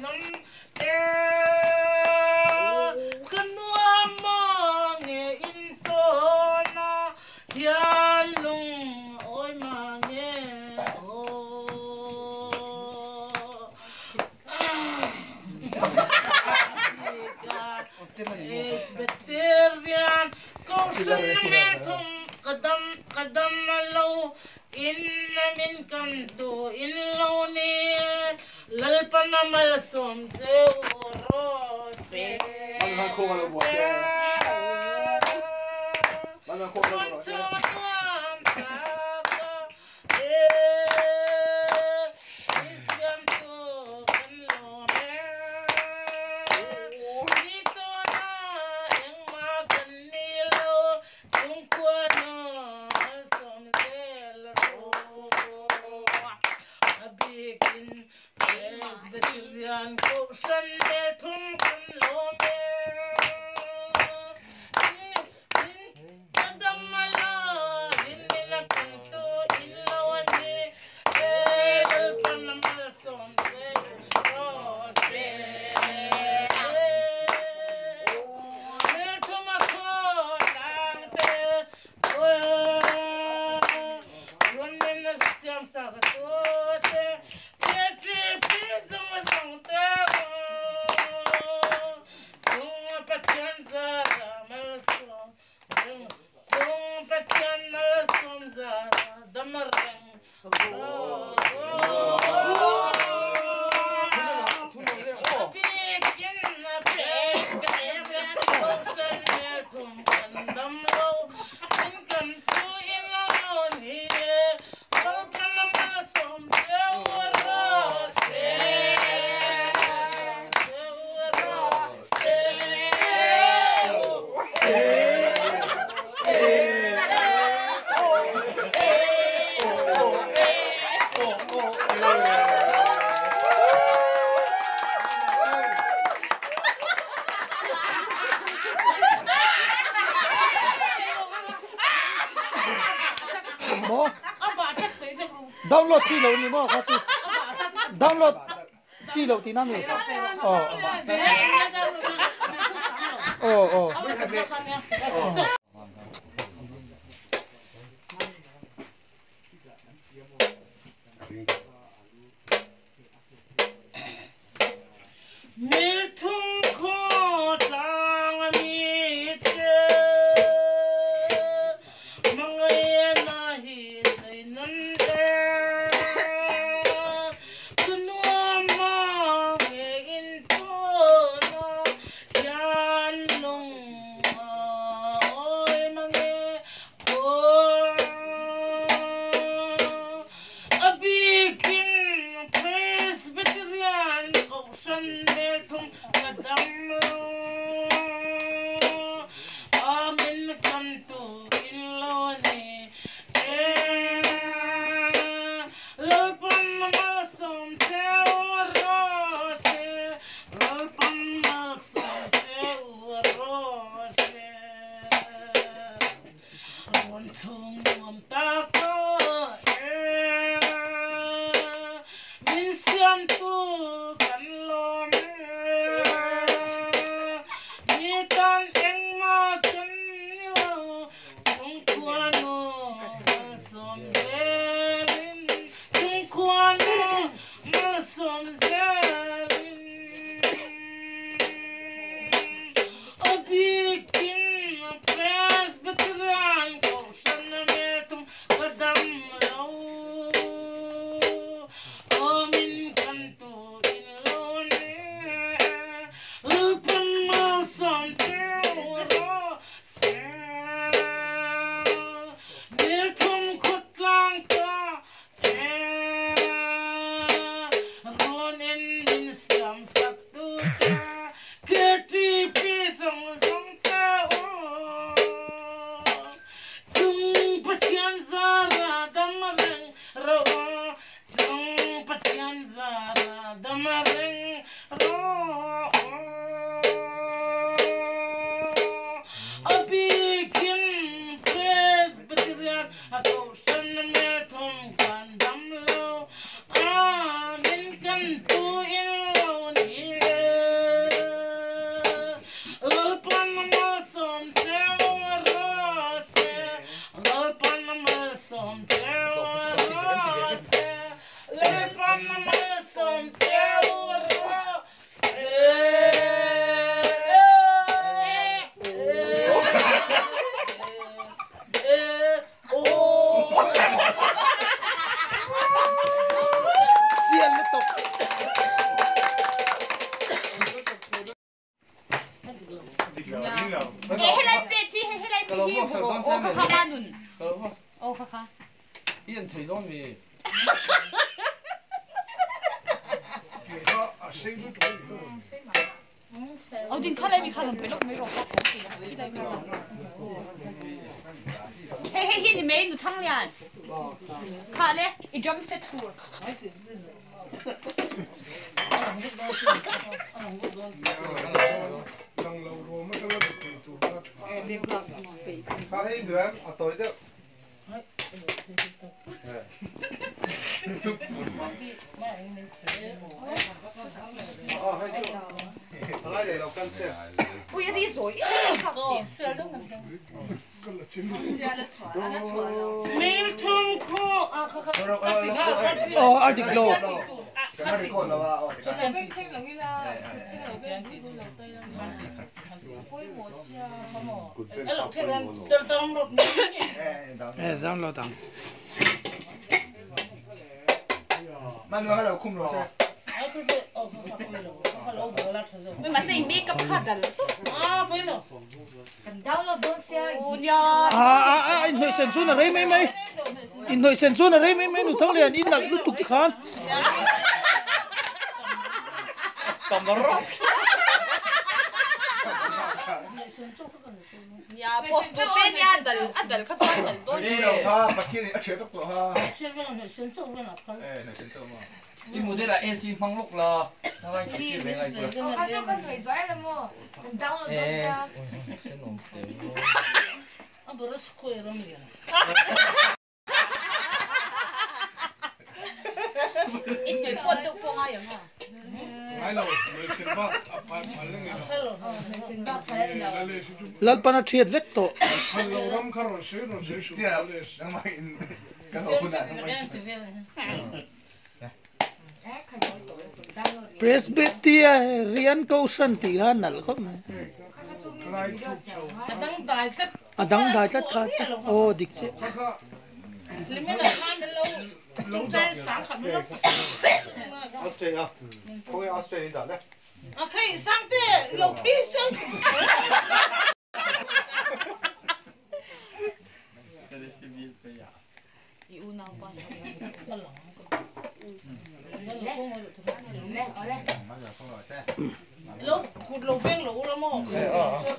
Nam e ka nuam mange in tawn a hian lung awi mange aw. Presbyterian Kohhran hmelthum ka dam ka dam a lo in a min kan tu in lo ni Lalpan a malsawm che u rawh se. Run chung tuam tak a Download chi lo ni maw kha chu download chi lo tihna mi aw aw aw. Milthum khaw tlang a mi che Mangaina hi zei nan e Ka nuam ma nge in tawn a hian lung a awi mange aw A bikin Presbyterian Kohhran Melthum ka dam lo. Amen kan tu in lo a ni e. Lalpan malsawm cheu rawh se, Lalpan malsawm cheu rawh se. Rawn chhung nuam tak a e. Min siamtu kan lawm e. Mi tan engmah kan ni lo, chungkhuanu malsawm zelin, chungkhuanu malsawm zelin. A bikin Presbyterian Kohhran hmelthum ka dam lo. Awmin kan tu in lo ne. Lupang malsawm cheu rawh se. Hmelthum khawtlang ka Rawn in min siam sak tu te KTP zawng zawng te u Chung Pathian zara dam reng rawh u Chung Pathian zara dam reng rawh u A bikin Presbyterian A kohhran hmelthum kan dam lo a, min kan tu in Hei hei hi ni mai nu thang lian. Kha le i drum set tur. Ui a ri zawi Aw a dik lo. E download ang. Mahse i makeup kha dal tuk. A a a inhnawih sen chuan a rei mai mai. Inhnawih sen chuan a rei mai mai nu thang lian i nalh lutuk ti khan. I model ah AC hmang lawk la ngai khat tir ve ngai kula. Lalpan a thiat vek tawh. Presbyterian Kohhran tih kha nalh khawp mai. A dangdai tlat kha chu aw dik chiah.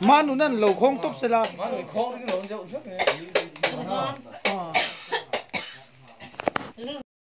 Manun an lo khawng tawp sela.